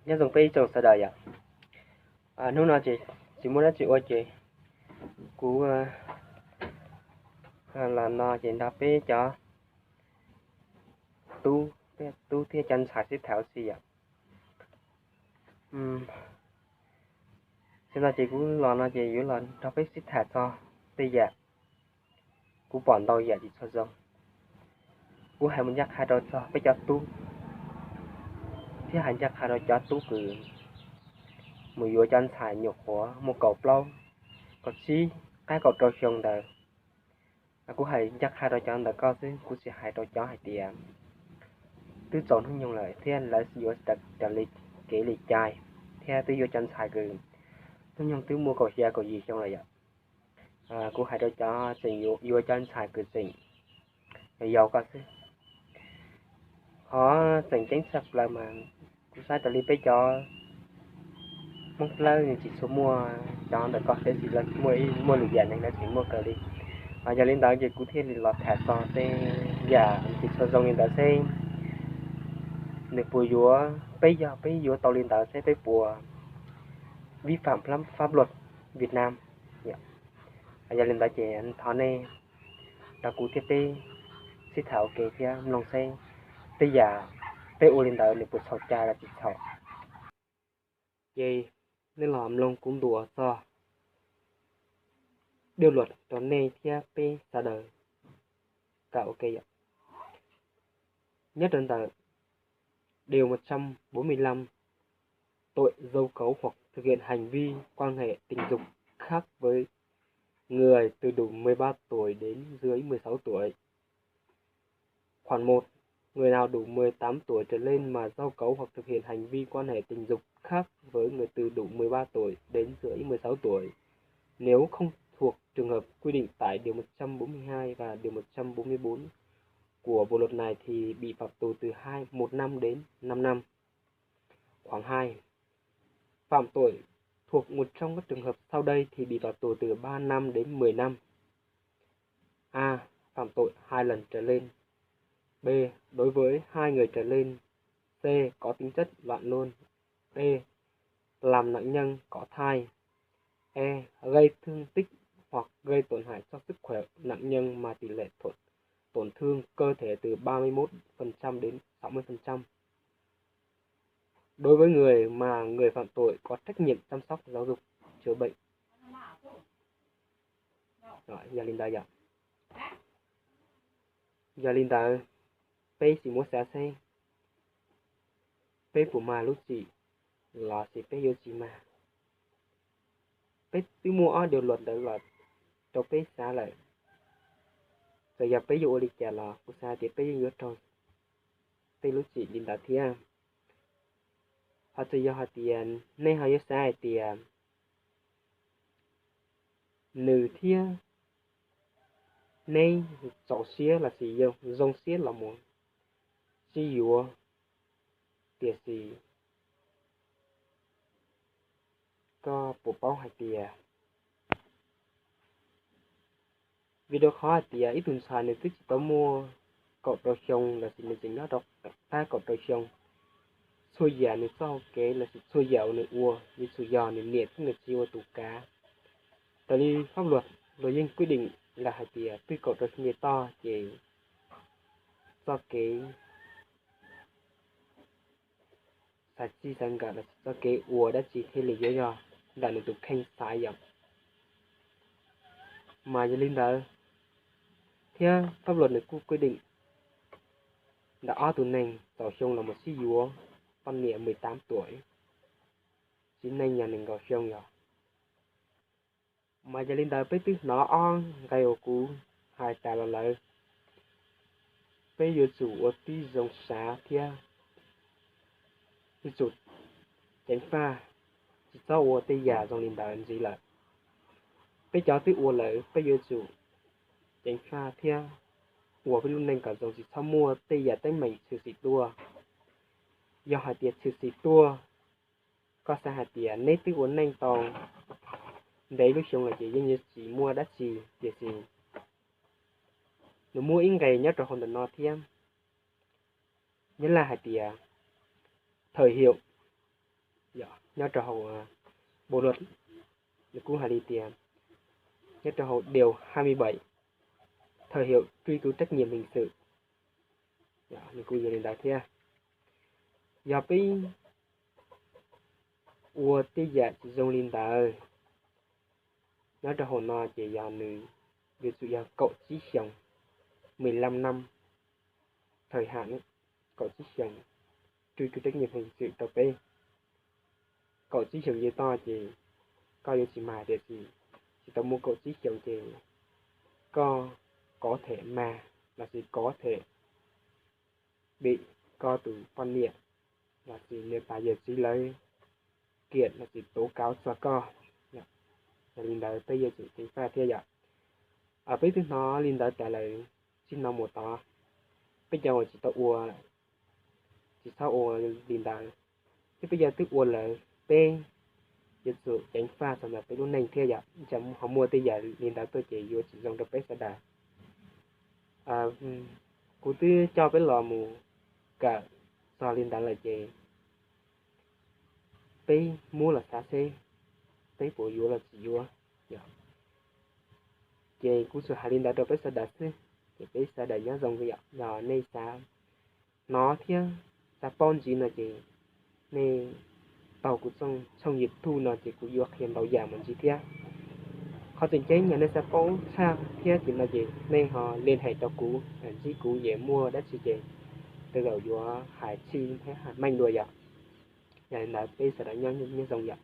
Nyob zoo peb ib tsoom sawv daws yom. Hnub no ces tsis muaj dab tsi ua ces kuv los no ces nrog peb cov tub, tub thiab cov ntxhais sib tham ua si yom. Xyoo no ces kuv los no ces yuav los nrog peb sib tham txog tej yam kuv pom ntau yam tsis tshua zoo. Kuv hais mus ncaj qha rau txog peb cov tub thiab hais ncaj qha rau cov tub kws mus yuav cov ntxhais nyuam qhuav muaj kaum plaub, kaum tsib, qab kaum rau xyoo ntawd. Kuv hais ncaj qha rau cov ntawm ko xwb, kuv tsis hais rau cov hais tias twb txaus hnub nyoog lawm thiab lawv yuav raws li kev li cai, thiab twb yuav cov ntxhais kws hnub nyoog twb muaj kaum xya kaum yim xyoo lawm yom. Kuv hais rau cov tseem yuav cov ntxhais kws tseem yau ko xwb. Qhov tseem ceeb tshaj plaws mas kuv saib raws li peb cov Hmoob Plawb tsis tshua muaj cov ntawm ko, tab sis lawv muaj, muaj lwm yam neeg lawv tseem muaj kawg li. Yog li ntawd ces kuv thiaj li los tham txog tej yam tsis tshua zoo li ntawd seb nws puas yuav, peb yog peb yuav tau li ntawd seb peb puas vi phạm pháp luật Việt Nam. Yog li ntawd ces thov nej nrog kuv thiab peb sib tham ua ke thiab mloog seb tej yam peb ua li ntawd nws puas txhaum cai los tsis txhaum. Ces nej los mloog kuv ntuas txog điều luật rau nej thiab peb sawv daws kawm ua ke yom. Nyob rau ntawm điều một trăm bốn mươi lăm, tội giao cấu hoặc thực hiện hành vi quan hệ tình dục khác với người từ đủ mười ba tuổi đến dưới mười sáu tuổi. Khoảng một, người nào đủ mười tám tuổi trở lên mà giao cấu hoặc thực hiện hành vi quan hệ tình dục khác với người từ đủ mười ba tuổi đến dưới mười sáu tuổi, nếu không thuộc trường hợp quy định tại điều một trăm bốn mươi hai và điều một trăm bốn mươi bốn của bộ luật này thì bị phạt tù từ hai, một năm đến năm năm. Khoảng hai, phạm tội thuộc một trong các trường hợp sau đây thì bị phạt tù từ ba năm đến mười năm. A, phạm tội hai lần trở lên. B, đối với hai người trở lên. C, có tính chất loạn luân. D, làm nạn nhân có thai. E, gây thương tích hoặc gây tổn hại cho sức khỏe nạn nhân mà tỷ lệ tổn, tổn thương cơ thể từ ba mươi mốt phần trăm đến sáu mươi phần trăm. Đối với người mà người phạm tội có trách nhiệm chăm sóc, giáo dục, chữa bệnh. Yog li ntawd yom. Yog li ntawd, peb sim muab xav seb peb puas mag lub tsim los sis peb yuav tsis mag. Peb twb muaj ob điều luật ntawd los rau peb xav lawm. Txawm yog peb yuav ua li cas los kuv xav hais tias peb yeej yuav raug tej lub tsim li ntawd thiab. Ho txawm yog hais tias nej ho yuav xav hais tias nws thiab neb txaus siab los sis zoo siab los mus sib yuav, tiam sis koj puas paub hais tias, vim rau qhov hais tias ib tug ntxhais nws twb tsis tau muaj kaum rau xyoo los sis nws tseem nyob rau qab kaum rau xyoo, txhua yam nws txoj hau kev los sis txhua yam uas nws ua yuav tsum yog nws niam thiab nws txiv ua tus kav. Raws li pháp luật, luật yeej quy định lawm hais tias twb kaum rau xyoo toj ces txoj kev xav txij xav nkawm los sis txoj kev ua dab tsi thiaj li yuav yog ntawm nws tus kheej xav yom. Mas yog li ntawd, thiab pháp luật nws kuj quy định ntawm ob tug neeg txaus xyoo los mus sib yuav, poj niam mười tám tuổi, txiv neej yog nees nkaum xyoo yom. Mas yog li ntawd peb twb hnov ob nqe uas kuv hais tas los lawm, peb yuav tsum ua tib zoo xav thiab yuav tsum ceev faj, tsis txhob ua tej yam zoo li ntawd ntxiv lawm. Peb cov twb ua lawm peb yuav tsum ceev faj thiab ua peb lub neej kom zoo, tsis txhob muaj tej yam teeb meem tshwm sim tuaj. Yog hais tias tshwm sim tuaj, koj xav hais tias neb twb ua neej tau ntev lub xyoo lawm ces yeej yuav tsis muaj dab tsi, tiam sis nws muaj ib nqe nyob rau hauv ntawm no thiab. Nyab Laj hais tias thời hiệu nyob rau hauv bộ luật, nws kuj hais li tias nyob rau hauv điều hai mươi bảy, thời hiệu truy cứu trách nhiệm hình sự, nws kuj yog li ntawd thiab. Yog peb ua tej yam tsis zoo li ntawd, nyob rau hauv no ces yog nws yuav tsum yog kaum tsib xyoos, mười lăm năm thời hạn, kaum tsib xyoos truy cứu trách nhiệm hình sự rau peb. Kaum tsib xyoos yog toj ces koj yuav tsis mag, tiam sis tsis tau muaj kaum tsib xyoos ces koj có thể mag lossis có thể bị koj tus poj niam lossis niam tais yawm txiv lawv kiện lossis tố cáo txog koj. Yog li ntawd peb yuav tsum ceev faj thiab yom. Peb twb hnov li ntawd tas lawm, txij no mus tod peb cov uas tsis tau ua, tsis txhob ua li ntawd. Thiab peb cov twb ua lawm, peb yuav tsum ceev faj txog ntawm peb lub neej thiab yom. Ua cas ho muaj tej yam li ntawd tuaj ces yuav tsis zoo rau peb sawv daws. Kuv twb coj peb los mus kawm txog li ntawd lawm ces peb muab los xav seb peb puas yuav los tsis yuav. Ces kuv tsuas hais li ntawd rau peb sawv daws xwb, ces peb sawv daws nyob zoo yom. Yog nej xav hnov thiab xav paub ntxiv no ces nej taug kuv tshooj YouTube no ces kuv yuav qhia ntau yam mus ntxiv thiab. Qhov tseem ceeb yog nej xav paub tshaj thiab ces no ces nej ho liên hệ rau kuv, ntsib kuv ces muaj dab tsi ces tej zaum yuav hais txhij thiab hais meej dua yom. Yog li ntawd peb sawv daws nyob zoo yom.